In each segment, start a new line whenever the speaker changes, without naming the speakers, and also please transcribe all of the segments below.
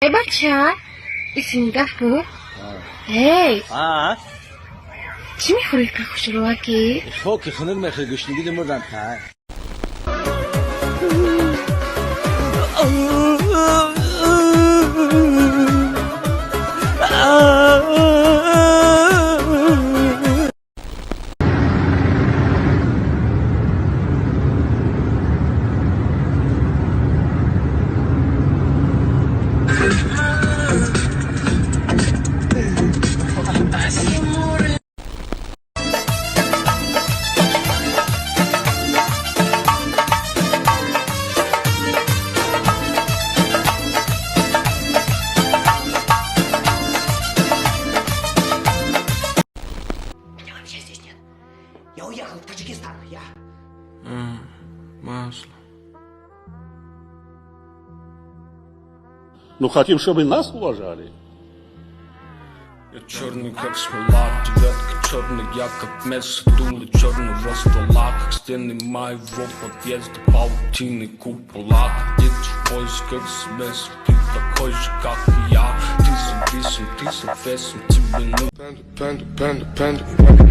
Эй, бача, исинга ку. Эй, чӣ мехӯрӣ, қа хушрӯаки?
Хоки хунук мехӯри, гӯшнигиди мурдам та.
Меня вообще здесь нет. Я уехал в Таджикистан. Я.
Масло.
Ну, хотим, чтобы нас уважали.
Я черный, как смола, девятка черный, я как мясо, дуло черного ствола, как стены моего подъезда, паутины купола, дети в поисках смс, ты такой же, как и я, ты зависим, ты с весом, тебе ну.
Panda, panda, panda, panda.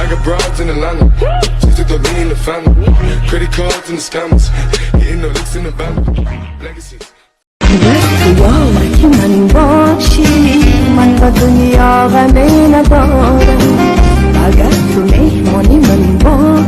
I got broads in Atlanta. Just to lean in the family. Credit cards and the scammers. Hitting the licks in the band. Legacies.
Ёр ки ман бошӣ, ман ба дунё ғаме надорам. Агар ту меҳмони ман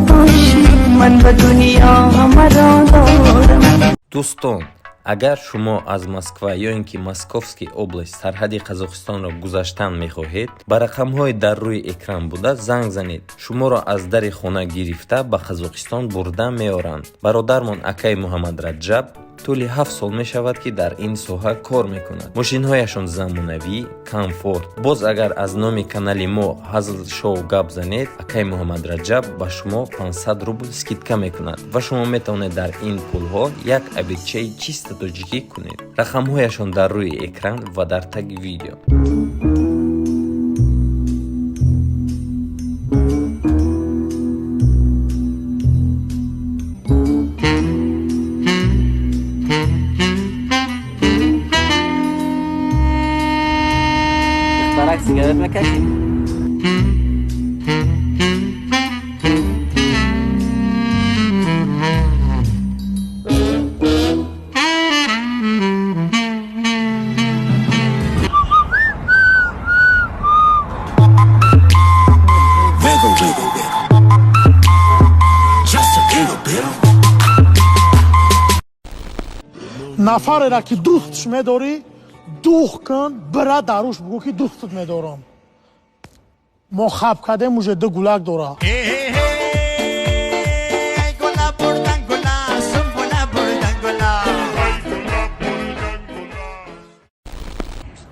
бошӣ, ман ба дунё ҳамаро дорам.
Дӯстон, агар шумо аз Москва ё ин ки Московский область сарҳади Қазоқистонро гузаштан мехоҳед, ба рақамҳои дар рӯи экран буда занг занед. Шуморо аз дари хона гирифта, ба Қазоқистон бурда меоранд. Бародармон акаи Муҳаммадраҷаб тӯли 7 сол мешавад, ки дар ин соҳа кор мекунад. Мошинҳояшон замонавӣ, комфорт. Боз агар аз номи канали мо Ҳазл Шоу гап занед, акаи Муҳаммадраҷаб ба шумо 500 рубл скидка мекунад ва шумо метавонед дар ин пулҳо як обедчаи чисто тоҷикӣ кунед. Рақамҳояшон дар рӯи экран ва дар таги видео.
Духтарак, сигарет мекашӣ?
Wiggle, wiggle, wiggle. Just a little bit.
Нафареро ки дӯстш медорӣ, дух кун, бира даруш, бугӯ ки дӯстат медорам. Мо хаб кардем, уже ду гулак дора.
Gola burdan gola, sumbula burdan gola.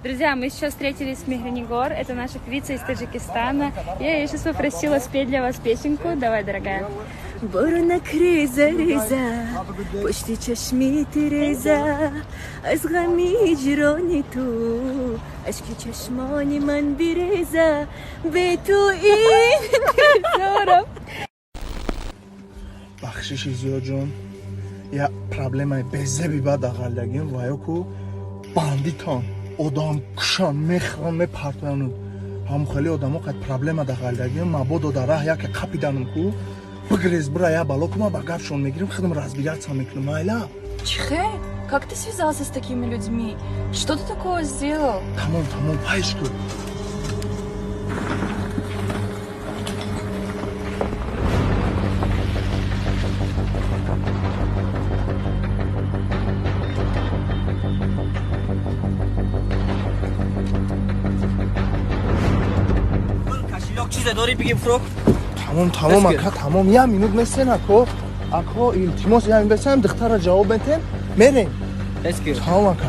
Друзья, мы сейчас встретились с Мехранигор, это наша певица из Таджикистана. Я ее сейчас попросила спеть для вас песенку. Давай, дорогая.
Боронак реза реза, пушти чашми тиреза, аз ғами ҳиҷрони ту ашки чашмони ман биреза, бе ту интизорам.
Бахшиши зиёд, ҷон, я проблемаи безеби бад ағалдагим ва ё ку бандитон, одамкушан, мехӯран, мепартояну ҳам хеле одамо қад проблема дағалдагим. Мабодо дар раҳ яке қапиданум ку, бигрез, бира, я бало ку, ма ба гапшон мегирим, худам разбираться мекунам, майла.
Чихе, как ты связался с такими людьми? Что ты такого сделал?
Тамом, тамом, пайш ку.
Кошелёк, чизе дорӣ, биги фурӯх.
Тамом, тамом, ака, тамом, я минут месен, ако, ако, илтимос, я минут месен, духтара ҷавоб метем, мерем. Тамом, ака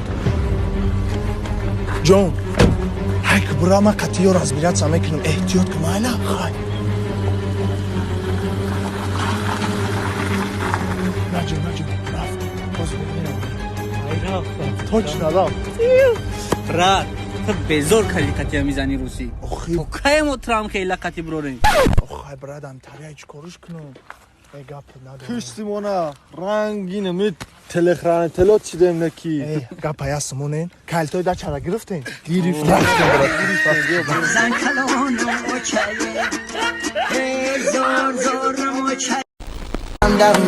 ҷон, ҳайк, бура, ма қатъиё разбираться мекунам, эҳтиёт ку, майла, хай. Наҷо, наҷо, рафт, боз мерам. Точно рафт.
Брат, ту безор кардӣ, қатия мизани русӣ.
Охи.
То кае мо трам хела қати бирорем?
Охай, брадам, таряй, чӣ кориш кунам? Э, гап надорам.
Куштимона рангина ми телехранителот чидем неки.
Э, гапа я сумонен. Калтои дачара гирифтен?
Гирифтем, брат, гирифтем.
Зан калону очае, зор зорам очае.
Calm down,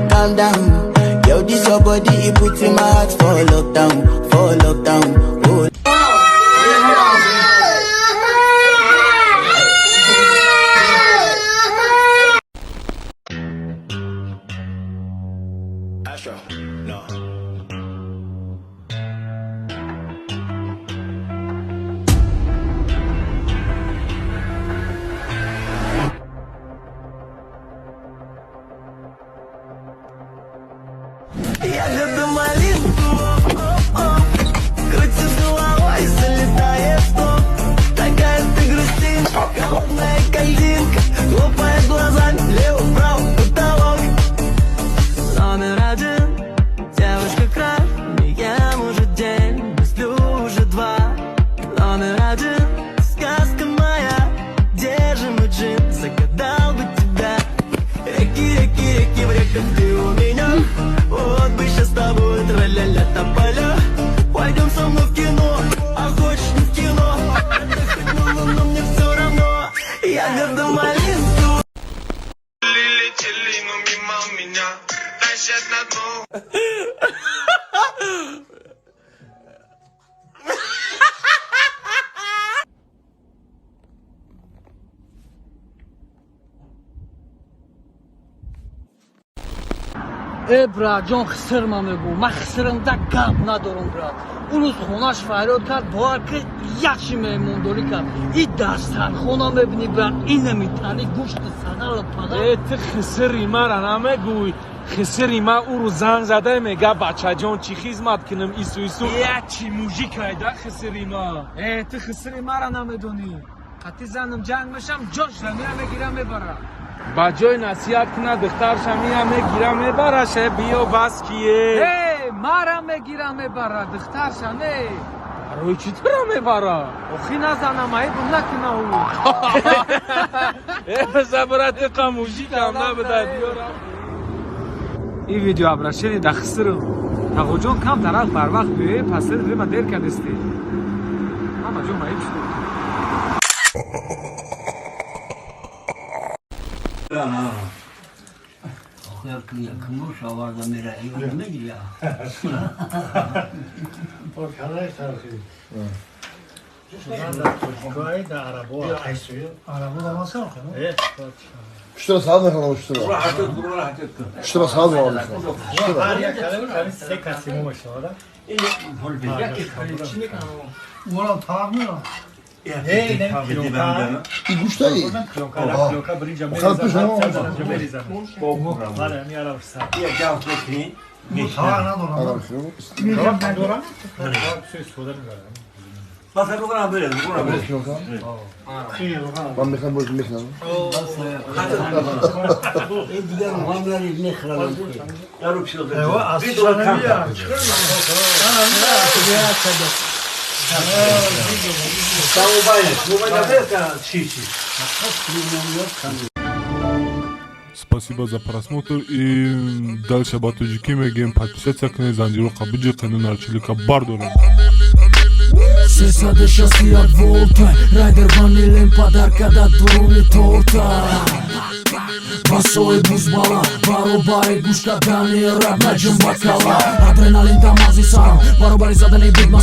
calm down. Yo, this your body, it puts in my heart for lockdown, for lockdown. Oh.
Astro, no.
Ягода малинку, оп-оп. Крутит головой, залетает в топ. Такая ты грустинка, холодная картинка. Хлопает глазами, лево, вправо, потолок. Номер один, девушка краш. Не ем уже день, не сплю уже два. Номер один, сказка моя. Держим мы джин, загадал бы тебя. Реки, реки, реки, в реках ты у меня. Вот бы сейчас с тобой тра-ля-ля тополя. Пойдем со мной в кино, а хочешь не в кино. Это хоть на луну, мне все равно. Ягода малинку.
Летели, но мимо меня тащат на дно.
Э, брат ҷон, хисирма мегӯ, ман хисиримда гап надорам, брат. Ӯ рӯз хонаш фарёд кард, бовар ки, якчи меҳмондорӣ кард. И дастархона мебинӣ, брат, инамитани гӯшти садару падар.
Э, ту хисири мара намегӯй. Хисири ма ӯ рӯз занг зада мега: «Бачаҷон, чӣ хизмат кунам?» Ису ису ячи мужик айда хисири ма.
Э, ту хисири мара намедонӣ. Қати занам ҷанг мешам, ҷошра мера мегира, мебара.
Ба ҷои насиҳат куна, духтарша мия мегира, мебараше. Биё, бас кие.
Э, мара мегира, мебара, духтарша не.
Барои чӣ тура мебара?
Охи, назанам, айбум накуна ӯ.
Э, забрат, иқа мужикам набуда, биёра.
Ин видеообращение да хисирам. Тағоҷон, кам тараф барвақт биёе, пасери время дер кардисти. Ҳама ҷо маиб шуд.
Охир якмуш оварда мера, намегиря.
Бо калай тархи. Дар арабо.
Арабо дар маса.
Штура сад мехонам, штура. Штура сад мехонам.
Ҳар як калима се каси мо мешавад.
Орам тавақ мерам.
И гӯштаи?
Бале, миарам са.
Тавақ надорам.
Надорам. Истифода мебарам.
Ман мехоҳам, боз мехӯрам.
Ин дигар муҳаммари мехӯрам.
Аз шанабия.
Спасибо за просмотр и дальше ба тоҷикӣ мегӯем: подписаться кунед, занҷироқа биҷиқену нарчилика бардорем.
361 волта. Райдер ванилем подарка да дуруни торта. Басои бузбала баробари гӯш кардани раб наҷум бакала. Адреналин дамази сарам баробари задани бигма.